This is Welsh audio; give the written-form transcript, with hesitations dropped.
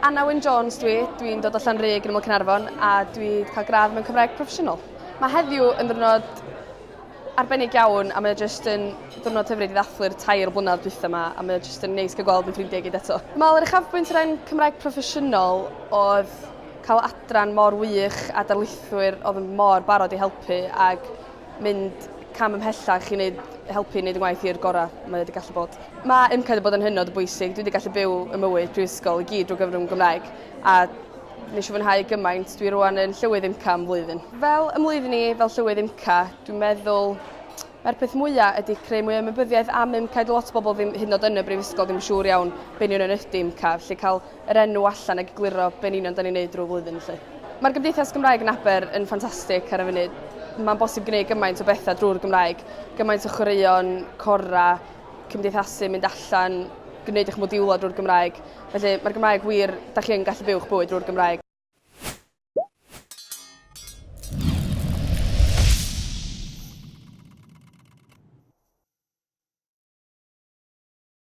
Anna Wyn Jones dwi, dwi'n dod o Llanrug yn ymyl Caernarfon a dwi 'di cael gradd mewn Cymraeg Proffesiynol. Mae heddiw yn ddiwrnod arbennig iawn a mae o jyst yn ddiwrnod hyfryd i ddathlu'r 3 blynedd dwytha 'ma a mae o jyst yn neis cael gweld fy ffrindiau i gyd eto. Dwi'n meddwl yr uchafbwynt o ran Cymraeg Proffesiynol oedd cael adran mor wych a darlithwyr oedd yn mor barod i helpu ag mynd cam ymhellach i wneud, helpu i wneud y ngwaith i'r gorau mae wedi gallu bod. Mae UMCA wedi bod yn hynod o bwysig. Dwi wedi gallu byw y mywyd prifysgol i gyd drwy gyfrwng Gymraeg a nes i fwynhau gymaint. Dwi rwan yn llywydd UMCA am flwyddyn. Fel ym mlwyddyn i, fel llywydd UMCA, dwi'n meddwl mae'r peth mwyaf ydy creu mwy o ymwybyddiaeth am UMCA. Dyw lot o bobl ddim hyd yn oed yn y brifysgol ddim yn siŵr iawn be'n union ydy UMCA, felly cael yr enw allan ac egluro be'n union da ni'n neud drwy'r flwyddyn felly. Mae'r Gymdeithas Gymraeg yn Aber yn ffantastig ar y funud. Mae'n bosib gwneud gymaint o bethau drwy'r Gymraeg, gymaint o chwaraeon, cora, cymdeithasu, mynd allan, gwneud eich modiwlau drwy'r Gymraeg. Felly mae'r Gymraeg wir, da chi yn gallu byw'ch bywyd drwy'r Gymraeg.